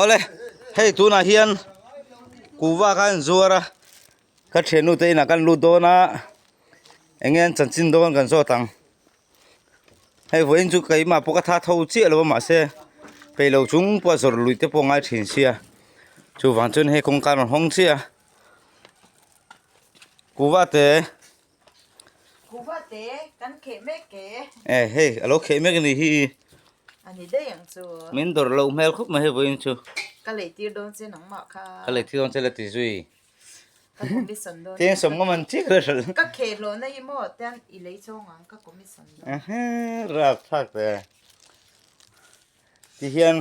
Awle hei tunah hian kuhva kha an zuar a ka thiannu te inah kan lut dawn a eng nge an chanchin dawn kan zawt ang hei vawiin chu keimah pawh ka tha tho chiah lo a mahse peih lo chung pawh a zawrh lui te pawh a ngai thin sia chuvang chuan hei kawngka an rawn hawng chiah a kuhva te. Kuhva te kan kheh mek e. E hei a lo kheh mek a ni hi. A ni daih ang chu. Min dawrh loh hmel khawp mai hei vawiin chu. Ka lei tir dawn che nangmah kha. Ka lei tir dawn che la ti zui. Ka commission dawn. Teng sawm ngam an chiah ka hrilh. Ka kheh hlawhna hi maw tian i lei chawng ang ka commission dawn. Ehe rapthlak te. Tihian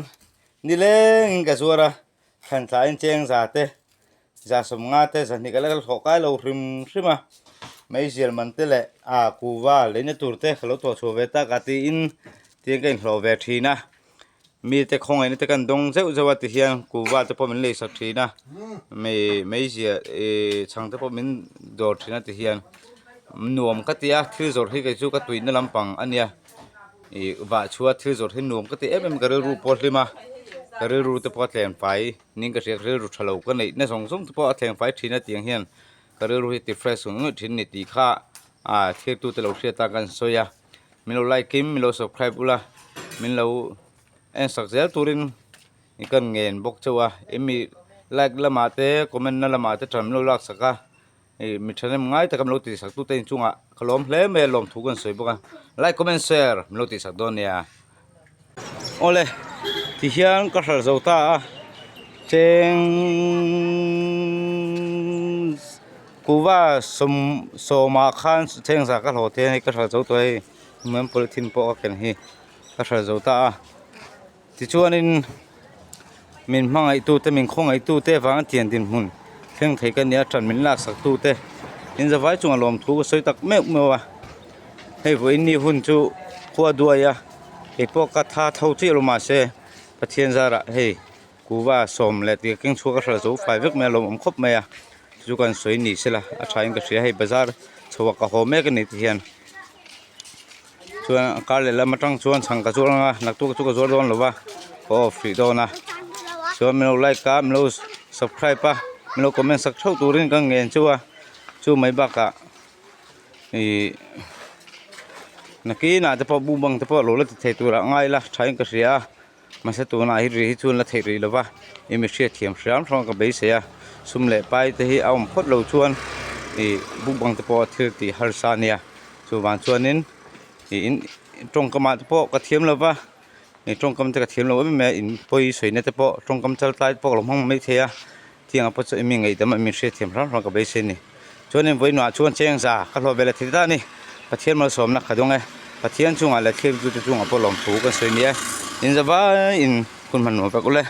nilengin ka zuar a. Thlan tlaiin cheng za te, za 50 te, 200 ka la hlawh kai lo hrim hrim a, meizial man te leh a kuhva leina tur te ka lo thawh chhuah ve tak a tiin tiang ka inhlawh ve thin a, mite khawngaihna te kan dawng zeuh zeuh a tihian kuhva te pawh min leisak thin a, mei meizial ih chhang te pawh min dawr thin a tihian nuam ka ti a, thil zawrh hi kei chu ka tuihna lampang a nia. Ih vah chhuah thil zawrh hi nuam ka ti em em ka rilru pawh a hlim a ka rilru te pawh a thleng fai ning ka hria ka rilru tha lo ka neih na zawng zawng te pawh a thleng fai thin a tiang hian ka rilru hi ti fresh ngawih ngawih thin a ni tih kha ah thirtu te lo hriat a kan sawi a min lo like in min lo subscribe ula min lo en sak zel turin i kan ngen bawk chauh a emi like lamah te comment na lamah te tha min lo lak sak a. Hei mi thahnem ngai taka min lo tihsak tute inchungah ka lawm hle mai a lawmthu kan sawi bawk a like comment share min lo tihsak dawn nia awle tihian ka hralh zo ta a cheng kuhva sawm sawmah khan cheng za ka hlawh thei a ni ka hralh zo tawh hei polythene pawh ka ken hi ka hralh zo ta a. Tichuanin min hmangaihtute min khawngaihtute avanga tian dinhmun thleng thei ka nia tan min laksaktute in zavai chunga lawmthu ka sawi tak meuh meuh a hei vawiin ni hun chu khua duai a keipawh ka tha tho chiah lo mahse Pathian zarah hei kuhva sawm leh tih keng chhuak a hralh zo fai vek mai a lawmawm khawp mai a chu kan sawi ni sela a thain ka hria hei bazar chhoah ka haw mek a ni tihian. Chuan kar leh lam atang chuan chhang ka zuar ang a naktuk chu ka zuar dawn lo va ka off hrih dawn a chuan min lo like a min lo subscribe a min lo comment sak theuh turin ka ngen chu a chu mai bakah ihh nakinah te pawh buk bang te pawh lo la ti thei turah ngai ila thain ka hria a. Mahse tunah hi ri hi chuan la theih rih lova i mi hriatthiam hram hram ka beisei a sum leh pai te hi a awm phawt lo chuan ih bukbang te pawh thil tih harsa a nia chuvang chuanin ih in tawngkamah te pawh ka thiam lova ih tawngkam te ka thiam lo em em a in pawi sawina te pawh tawngkam chal tlai te pawh ka lo hmang mai thei a. Tiang pawh chu i mi ngaihdam a mi hriatthiam hrang hrang ka beisei a ni. Chuanin vawiinah chuan cheng za ka hlawh ve leh thei ta a ni. Pathian malsawmna ka dawng e. Pathian chungah leh thiltute chungah pawh lawmthu kan sawi ni e. In zavaiin hun hman nuam vek ule.